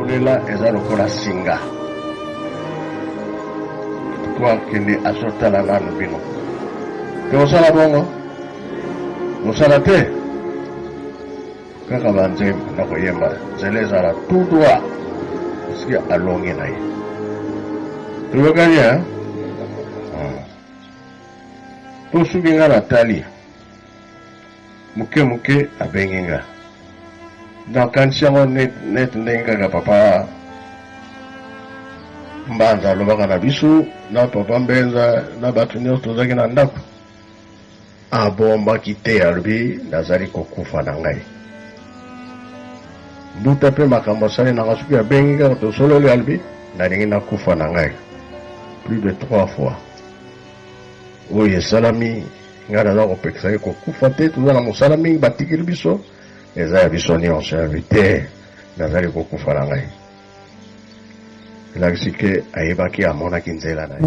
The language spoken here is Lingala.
Kolela eza lokola singa. Po akende azotala nanu bino. Tokosala bongo? Kosala te? Kaka ba nzembo na koyemba nzela ezala tout droit parce que alongi na ye. Toyokani hein? Po soki nga natali moke moke abengi nga nakanisi yango neti ndenge kaka papa Mbanza alobaka na biso na papa Mbenza na bato nyonso tozalaki na ndako. Abombaki te, alobi nazali kokufa na ngai. Mbuta mpe makambo asali na ngai, soki abengi kaka tosololi, alobi nalingi nakufa na ngai plus de trois fois. Oyo esalami ngai naza kopekisa ye kokufa te, toza na mosala mingi batikeli biso, eza ya biso nyonso. Alobi te, nazali kokufa na ngai. Elakisi ke ayebaki, amonaki nzela na ye.